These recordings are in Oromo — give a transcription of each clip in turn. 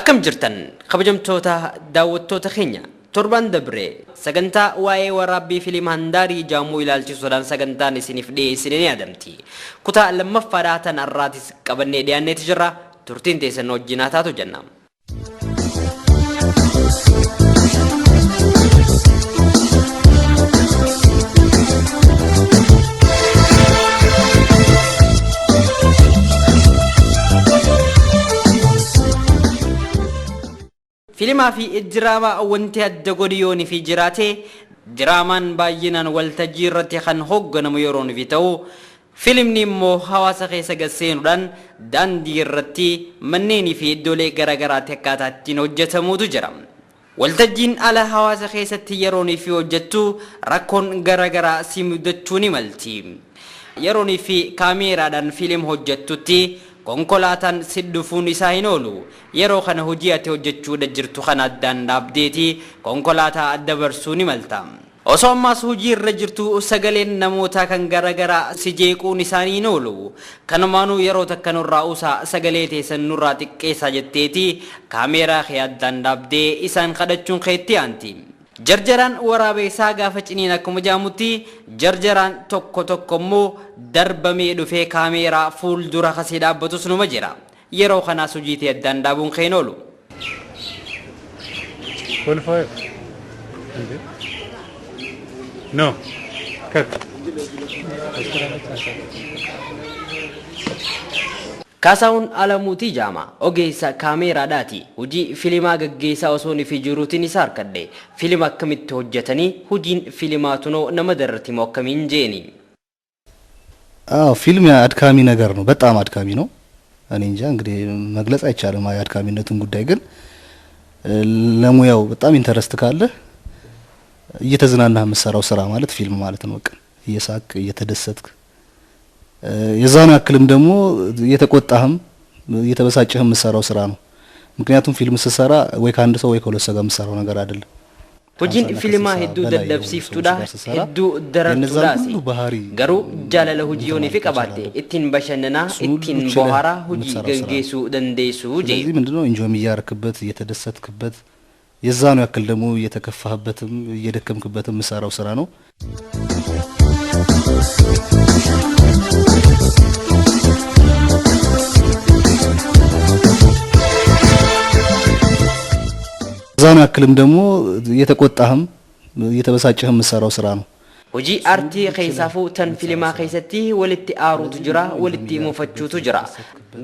Akkam jirtan kabajamtoota daawwattoota keenya? Torban dabre sagantaa waa'ee waraabbii fiilima Handaarii Jaamuu ilaalchisuudhaan sagantaan isiniif dhiyeessine ni yaadamti. Kutaa lammaffaadhaa tan har'aatis qabannee dhiyaanneeti jirra. Turtiin teessan wajjin haa taatu jenna. Fiilimaa fi diraamaa wanti adda godhu yoonii fi jiraate, diraamaan baay'inaan waltajjii irratti kan hoogganamu yeroon fi ta'u, fiilmni immoo hawaasa keessa gad seenuudhaan daandii irratti, manneenii fi iddoolee garaagaraatti akkaataa ittiin hojjetamutu jira. Waltajjiin ala hawaasa keessatti yeroonii fi hojjettu rakkoon garaagaraa si mudachuu ni malti. Yeroonii fi kaameeraadhaan fiilim hojjettutti konkolaataan si dhufuun isaa hin oolu. Yeroo kana hojii ati hojjechuudha jirtu kana addaan dhaabdeeti konkolaataa dabarsuu ni malta. Osoo ammaas hojii irra jirtu sagaleen namootaa kan garaagaraa si jeequun isaanii hin oolu. Kanumaanuu yeroo takka nurraa usaa, sagalee teessan nurraa xiqqeessaa jetteeti kaameeraa kee addaan dhaabdee isaan kadhachuun keetti aanti. Jarjaraan waraabeessaa gaafa ciniin akkuma jaamutti, jarjaraan tokko tokko immoo darbamee dhufee kaameeraa fuuldura kasii dhaabbatus numa jira. Yeroo kanaas hojii tee addaan dhaabuun kee hin oolu. Qualifier. No. Cut. Kaasahuun Alamuutii jaama ogeessa kaameeraadhaati. Hojii fiilimaa gaggeessaa osoo fi jiruutiin isa harkadhe. Fiilima akkamitti hojjetanii, hojiin fiilimaa tunoo nama dararti moo akkamiin jeeni? አዎ፣ ፊልም አድካሚ ነገር ነው። በጣም አድካሚ ነው። እኔ እንጃ እንግዲህ መግለጽ አይቻልም የአድካሚነቱን ጉዳይ። ግን ለሙያው በጣም interest ካለ እየተዝናናህ የምትሰራው ስራ ማለት ፊልም ማለት ነው። በቃ እየሳቅ እየተደሰትክ፣ የዛኑ ያክልም ደግሞ እየተቆጣህም እየተበሳጨህም የምትሰራው ስራ ነው። ምክንያቱም ፊልም ስትሰራ ወይ ከአንድ ሰው ወይ ከሁለት ሰው ጋር የምትሰራው ነገር አይደለም። Hojiin fiilimaa hedduu dadhabsiiftuudha, hedduu darartuudhaas. Garuu jaalala hojii yoonii fi qabaatte ittiin bashannanaa, ittiin bohaaraa hojii gaggeessuu dandeessu jee. ስለዚህ ምንድነው enjoy ም እያረክበት፣ እየተደሰትክበት፣ የዛኑ ያክል ደግሞ እየተከፋህበትም እየደከምክበትም የምትሰራው ስራ ነው። የዛኑ ያክልም ደግሞ እየተቆጣህም እየተበሳጨህም የምትሰራው ስራ ነው። Hojii aartii keessaafuu tan fiilimaa keessatti walitti aaruutu jira, walitti mufachuutu jira.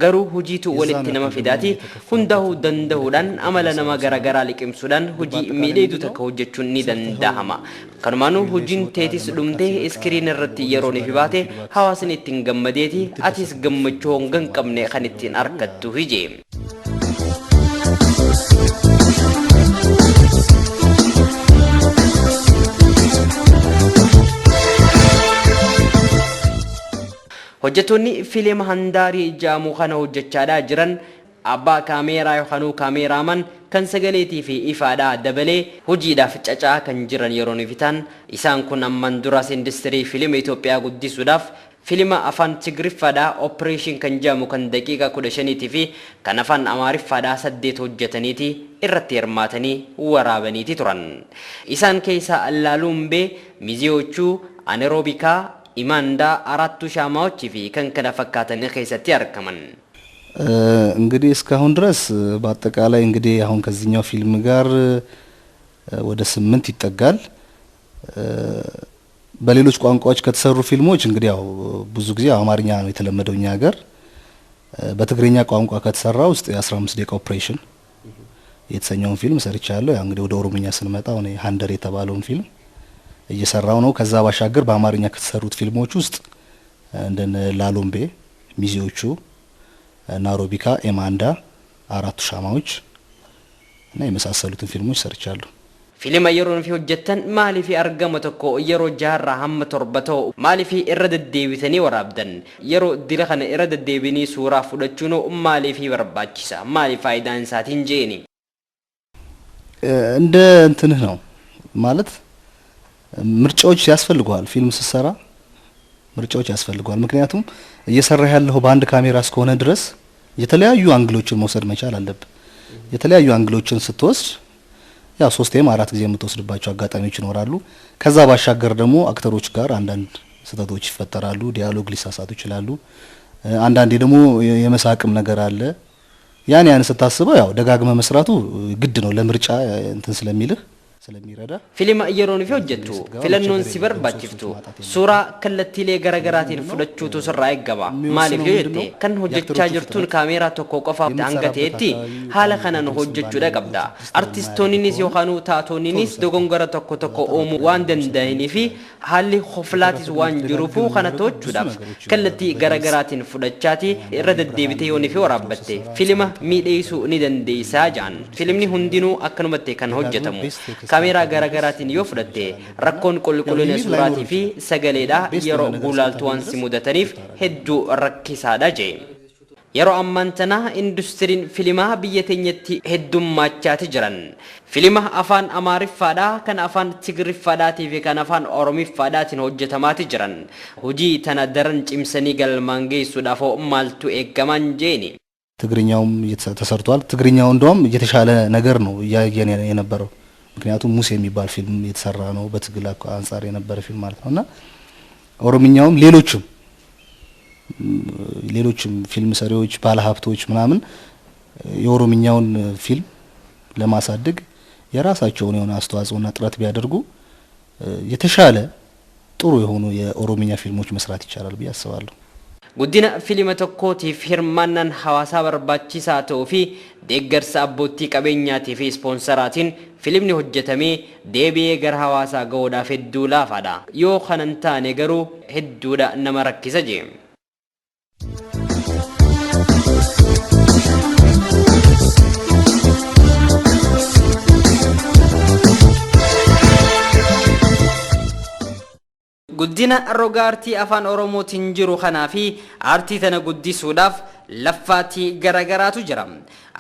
Garuu hojiitu walitti nama fidaati hundaa'uu danda'uudhaan amala nama garaagaraa liqimsuudhaan hojii miidhagduu takka hojjechuun ni danda'ama. Kanumaanuu hojiin teetis dhumtee iskiriin irratti yeroo ni baate hawaasni ittiin gammadeeti, atis gammachuu honga hin qabne kan ittiin argattu hijee. Hojjettoonni fiilima Handaarii Jaamuu kana hojjechaadhaa jiran abbaa kaameeraa yookaan kaameeraaman kan sagaleetii fi ifaadhaa dabalee hojiidhaaf cacaa kan jiran yeroo nuuf ta'an, isaan kun amman duraas industirii fiilima Itoophiyaa guddisuudhaaf fiilima afaan Tigriffaadhaa Operation kan jedhamu kan daqiiqaa 15 fi kan afaan Amaariffaadhaa 8 hojjetaniiti irratti hirmaatanii waraabaniiti turan. Isaan keessaa Laalumbee, Miziyochuu, Aneeroobikaa, Imaandaa, Arattu Shaamawochii fi kan kana fakkaatan keessatti argaman. እንግዲህ እስካሁን ድረስ በአጠቃላይ እንግዲህ አሁን ከዚህኛው ፊልም ጋር ወደ 8 ይጠጋል። በሌሎች ቋንቋዎች ከተሰሩ ፊልሞች እንግዲህ ያው ብዙ ጊዜ አማርኛ ነው የተለመደው እኛ ሀገር። በትግርኛ ቋንቋ ከተሰራ ውስጥ የ15 ደቂቃ ኦፕሬሽን የተሰኘውን ፊልም ሰርቻለሁ። ያው እንግዲህ ወደ ኦሮምኛ ስንመጣ አሁን ሃንደር የተባለውን ፊልም እየሰራው ነው። ከዛ ባሻገር በአማርኛ ከተሰሩት ፊልሞች ውስጥ እንደነ ላሎምቤ፣ ሚዜዎቹ፣ ናሮቢካ፣ ኤማንዳ፣ አራቱ ሻማዎች እና የመሳሰሉትን ፊልሞች ሰርቻለሁ። Fiilima yeroo nufi hojjettan maaliif argama tokko yeroo jaarraa hamma 7 ta'u maaliif irra deddeebitanii waraabdan? Yeroo dira kana irra deddeebinii suuraa fudhachuun maaliif barbaachisa? Maaliif faayidaan isaatiin jeeni? እንደ እንትንህ ነው ማለት ምርጫዎች ያስፈልገዋል። ፊልም ስትሰራ ምርጫዎች ያስፈልገዋል። ምክንያቱም እየሰራህ ያለው በአንድ ካሜራ እስከሆነ ድረስ የተለያዩ angle ኦችን መውሰድ መቻል አለብህ። የተለያዩ angle ኦችን ስትወስድ ያው ሶስቴም አራት ጊዜ የምትወስድባቸው አጋጣሚዎች ይኖራሉ። ከዛ ባሻገር ደግሞ actor ኦች ጋር አንዳንድ ስህተቶች ይፈጠራሉ። Dialogue ሊሳሳቱ ይችላሉ። አንዳንዴ ደግሞ የመሳቅም ነገር አለ። ያን ስታስበው ያው ደጋግመ መስራቱ ግድ ነው ለምርጫ እንትን ስለሚልህ ስለሚረዳ። Filima yeroo nufi hojjettu filannoon si barbaachiftu suuraa kallattiilee garaagaraatiin fudhachuutu sirraa eeggama. Maaliif yoo jette, kan hojjechaa jirtuun kaameeraa tokko qofa hanga ta'etti haala kanaan hojjechuudha qabda. Artistoonnis yookaan taatoniinis dogongora tokko tokko uumuu waan danda'anii fi haalli hoflaatis waan jiruufu kana to'achuudhaaf kallattii garaagaraatiin fudhachaati irra deddeebitee yoo fi waraabbatte filima miidheessuu ni dandeessaa jedhan. Filimni hundinuu akkanumatti kan hojjetamu. Kaameeraa garaagaraatiin yoo fudhatte rakkoon qulqullina suuraatii fi sagaleedha yeroo gulaaltu waan si mudataniif hedduu rakkisaadha jee. Yeroo ammaan tana industiriin filimaa biyya teenyatti heddummachaati jiran. Filima afaan Amaariffaadhaa, kan afaan Tigriffaadhaatii fi kan afaan Oromiffaadhaatiin hojjetamaati jiran. Hojii tana daran cimsanii galmaan geessuudhaaf maaltu eeggamaan jeeni. ትግርኛውም ተሰርቷል። ትግርኛው እንደውም የተሻለ ነገር ነው እያየን የነበረው። ምክንያቱም ሙሴ የሚባል ፊልም የተሰራ ነው፣ በትግል አንጻር የነበረ ፊልም ማለት ነውና ኦሮምኛውም ሌሎችም ፊልም ሰሪዎች፣ ባለሀብቶች ምናምን የኦሮምኛውን ፊልም ለማሳደግ የራሳቸውን የሆነ አስተዋጽኦና ጥረት ቢያደርጉ የተሻለ ጥሩ የሆኑ የኦሮምኛ ፊልሞች መስራት ይቻላል ብዬ አስባለሁ። Guddina filima tokkootiif hirmaannaan hawaasaa barbaachisaa ta'uu fi deeggarsa abbootii qabeenyaatii fi ispoonseraatiin filimni hojjetamee deebi'ee gara hawaasaa gahuudhaaf hedduu laafaadha. Yoo kana hin taane garuu hedduudha nama rakkisa jee. Guddina roga aartii afaan Oromootiin jiru kanaa fi aartii tana guddisuudhaaf laffaatii garagaraatu jira.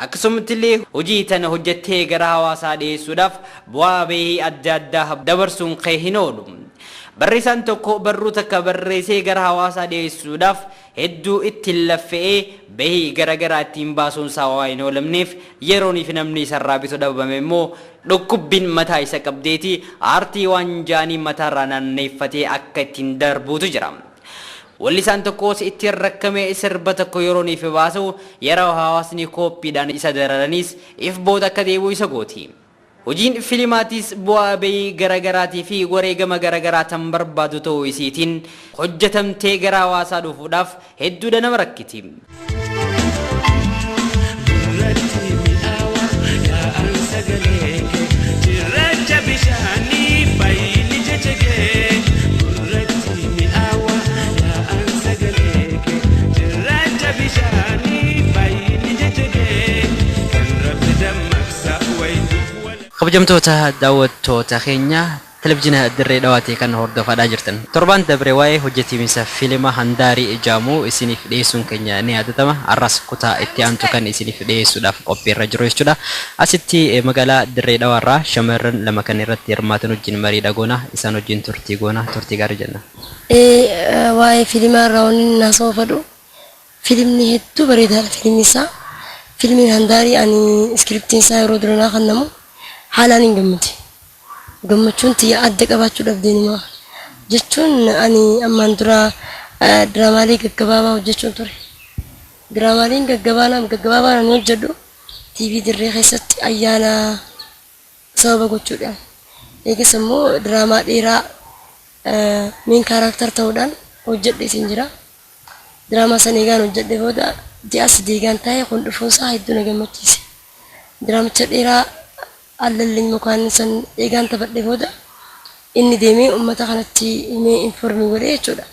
Akkasumattillee hojii tana hojjettee gara hawaasaa dhiyeessuudhaaf bu'aa bahii adda addaa dabarsuun kee hin oolu. Barreessaan tokko barruu takka barreessee gara hawaasaa dhiyeessuudhaaf hedduu ittiin laffe'ee bahii garagaraa ittiin baasuun isaa waa hin oolamneef, yeroonii fi namni isarraa bitu dhabame immoo dhukkubbiin mataa isa qabdeeti aartii waan jaanii mataarraa naanneeffatee akka ittiin darbuutu jira. Wallisaan tokkos ittiin rakkamee sirba tokko yeroo niif baasu yeroo hawaasni kooppiidhaan isa dararanis if booda akka deebi'u isa gooti. Hojiin filimaatis bu'aa bahii garaagaraatii fi wareegama garagaraa tan barbaadu ta'uu isiitiin hojjetamtee gara hawaasaa dhufuudhaaf hedduudha nama rakkiti. Gurratti mi'aawa yaa'an sagalee kee, cirracha bishaanii fayyini jechekee. Gurratti mi'aawa yaa'an sagalee kee, cirracha bishaanii fayyini jechekee. Kan Rabbi dammaqsa wayituuf wal. Kabajamtoota daawwattoota keenya televizyiina Dirree Dhawaatii kan hordofaadhaa jirtan. Torbaan dabre waa'ee hojjetiimisa fiilima Handaarii Ijaamuu isiniif dhiyeessuun keenya ni yaadatama. Har'as kutaa itti aantu kan isiniif dhiyeessuudhaaf qophiirra jiru jechuudha. Asitti magaalaa Dirree Dhawaarraa shamarran lama kan irratti hirmaatan wajjin mariidha goona. Isaan wajjin turtii goona. Turtii gaarii jenna. Waa'ee fiilmaa irraa wanni naasoo fedhu, fiilmni hedduu bareedaadha fiilmni isaa. Fiilmiin Handaarii ani script iin isaa yeroo duranaa kennamu haalaan hin gammade. Gammachuun tiyya adda qabaachuu dhabdeenuma jechuun ani ammaan dura diraamaalee gaggabaabaa hojjechuun ture. Diraamaaleen gaggabaabaa ani hojjedhu TV Dirree keessatti ayyaana sababa gochuudhaan. Eegas immoo diraamaa dheeraa main character ta'uudhaan hojjedhe isin jira. Diraamaa sana eegaan hojjedhe booda ji'a 3 eegaan taa'e kun dhufuunsaa hedduu na gammachiise. Diraamicha dheeraa Allalliin mukaan san eegaan taphadhe booda inni deemee uummata kanatti himee inform godhe jechuudha.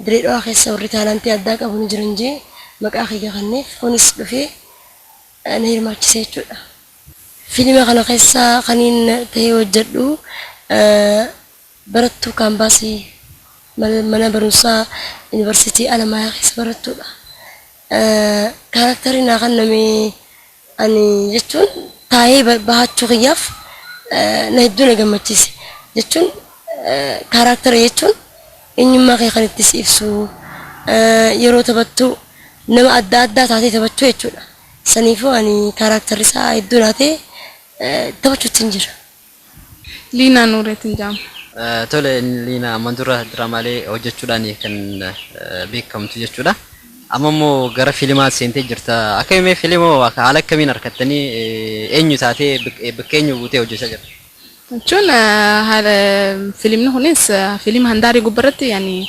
Dirree Dhawaa keessa warri talent ii addaa qabu ni jiran jee maqaa kiyya kanneef kunis dhufee na hirmaachise jechuudha. Fiilima kana keessa kaniin ta'ee hojjedhu barattuu kaampaasii mana barumsaa yuunivarsiitii Alamaayaa keessa barattuudha. Character ii naa kenname ani jechuun taa'ee bahachuu kiyyaaf na hedduu na gammachiise jechuun, character a jechuun eenyummaa kee kan itti si ibsu, yeroo taphattu nama adda addaa taatee taphachuu jechuudha. Saniifuu ani characterri isaa hedduu naa ta'e taphachuutti hin jira. Liinaa Nuureetiin jedhama. Tole Liinaa, amma dura diraamaalee hojjechuudhaan kan beekamtu jechuudha. Amma immoo gara fiilimaa seentee jirta. Akkamii fiilimoo haala akkamiin harkattanii, eenyu taatee, bakka eenyu buutee hojjechaa jirta? Jechuun haala fiilmni kunis fiilma Handaarii gubbaarratti yani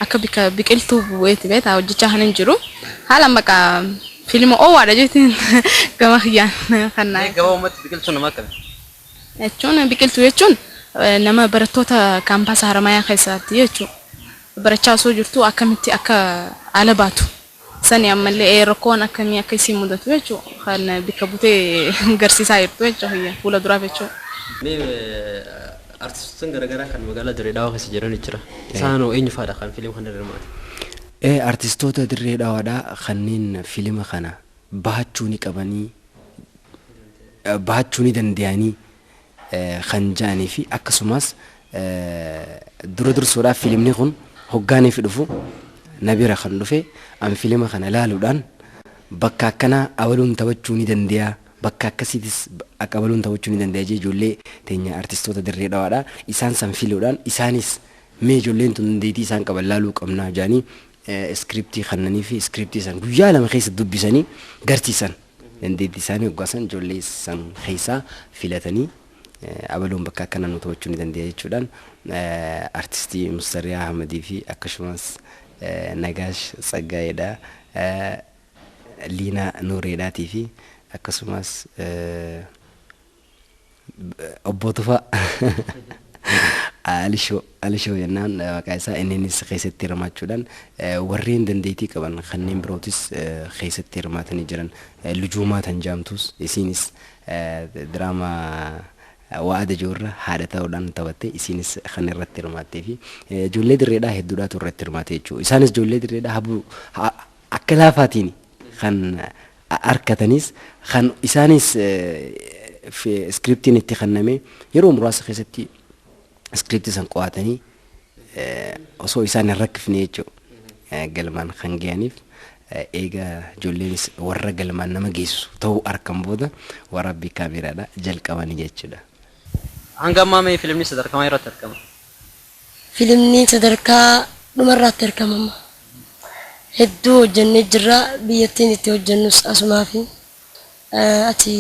akka bika biqiltuu bu'eeti beektaa hojjechaa kan hin jiru. Haala maqaa fiilma owaadha jechuun gama kiyyaan kan naa. Gabaabumatti biqiltuu nama akkamii? Jechuun biqiltuu jechuun nama barattoota kaampaasa Haramayaa keessatti jechuudha. Barachaa osoo jirtu akkamitti akka ala baatu. Sani ammallee rakkoon akkamii akka isii mudatu jechuudha. Kan bikka butee garsiisaa jirtu jechuudha fuula duraaf jechuudha. Mee artistoota garaagaraa kan magaalaa Dirree Dhawaa keessa jiran jira. Isaan eenyu fa'aadha kan fiilima kana hirmaatan? Artistoota Dirree Dhawaadhaa kanneen fiilima kana bahachuu ni qabanii, bahachuu ni danda'anii kan ja'anii fi akkasumas dura dursuudhaaf fiilimni kun hoggaaniif dhufu na bira kan dhufe, an fiilima kana ilaaluudhaan bakka akkanaa abaluun taphachuu ni danda'a, bakka akkasiitis akka abaluun taphachuu ni danda'a jee ijoollee teenya artistoota Dirree Dhawaadhaa isaan san filuudhaan, isaanis mee ijoolleen tun dandeettii isaan qaban laaluu qabnaa jedhanii iskiriptii kannanii fi iskiriptii san guyyaa 2 keessa dubbisanii garsiisan. Dandeettii isaanii hoggaasan ijoollee san keessaa filatanii, abaluun bakka akkana nu taphachuu ni danda'a jechuudhaan artistii Mustariyaa Ahmadii fi akkasumas Nagaash Tsaggaa'eedha, Liinaa Nuureedhaatii fi akkasumas obbo Tufaa Alishoo, Alishoo jennaan maqaa isaa, inninis keessatti hirmaachuudhaan warreen dandeettii qaban kanneen birootis keessatti hirmaatanii jiran. Lujuumaa tan jaamtus isinis diraamaa Wa'ada Joorra haadha ta'uudhaan taphatte, isinis kan irratti hirmaattee fi ijoollee Dirreedhaa hedduudhaatu irratti hirmaate jechuudha. Isaanis ijoollee Dirreedhaa habuu akka laafaatiin kan harkatanis, kan isaanis iskiriptiin itti kenname yeroo muraasa keessatti iskiriptii san qo'atanii osoo isaan hin rakkifne jechuudha galmaan kan ga'aniif. Eega ijoolleenis warra galmaan nama geessu ta'uu harkan booda waraabbii kaameraadha jalqabanii jechuudha. Hanga ammaa mee fiilmni sadarkaa maal irratti argama? Fiilmni sadarkaa dhumarraatti argama amma. Hedduu hojjennee jirra, biyyattiin itti hojjennus asumaa fi ati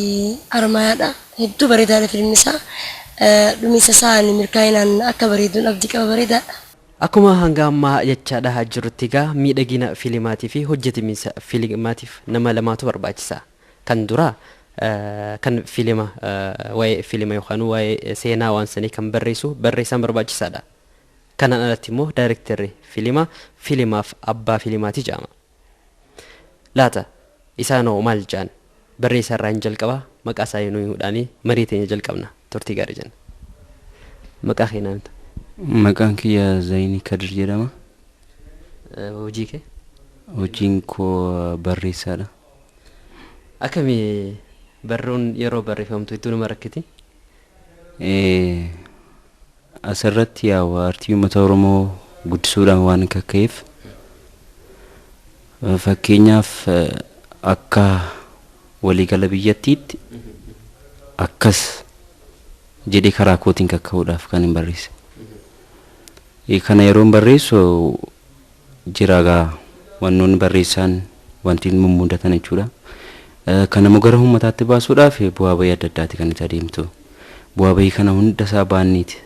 Haramayaadha. Hedduu bareedaadha fiilmni isaa. Dhumiinsa isaa ani milkaa'inaan akka bareeduun abdii qaba, bareedaadha. Akkuma hanga ammaa jechaadha jirutti egaa miidhagina fiilimaatii fi hojjetamiinsa fiilimaatiif nama lamaatu barbaachisa. Kan dura kan fiilima, waa'ee fiilima yookaan waa'ee seenaa waan sanii kan barreessu barreessaan barbaachisaadha. Kanaan alatti immoo daayirektarri fiilima fiilimaaf abbaa fiilimaati jedhama. Laata isaanoo maal jedhan? Barreessaa irraa hin jalqabaa, maqaa isaa nu himuudhaanii marii teenya jalqabna, turtii gaarii jenna. Maqaa kee naamta? Maqaan kiyya Zainii Kadir jedhama. Hojii kee? Hojiin koo barreessaadha. Akkamii barruun yeroo barreeffamtu hedduu nama rakkiti? Asirratti yaa'u aartii uummata Oromoo guddisuudhaan waan kakka'eef, fakkeenyaaf akka waliigala biyyattiitti akkas jedhee karaa kootiin kakka'uudhaaf kan hin barreesse. Kana yeroon barreessu jira gaa wannoonni barreessaan wanti mummudatan jechuudha. Kana immoo gara uummataatti baasuudhaaf bu'aa bahii adda addaati kan itti adeemtu. Bu'aa bahii kana hunda isaa baanniiti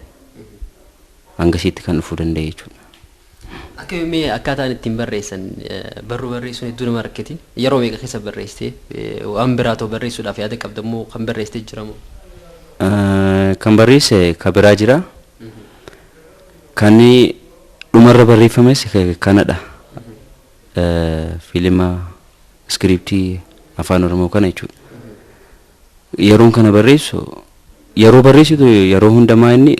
hangasiitti kan dhufuu danda'e jechuudha. Akkamii akkaataan ittiin barreessan, barruu barreessuun hedduu nama rakkiti. Yeroo meeqa keessa barreessitee, waan biraa ta'u barreessuudhaaf yaada qabda immoo kan barreessitee jiramu? Kan barreesse ka biraa jira. Kan dhumarra barreeffames kanadha. Fiilima iskiriptii afaan Oromoo kana jechuudha. Yeroon kana barreessu, yeroo barreessitu yeroo hundamaa inni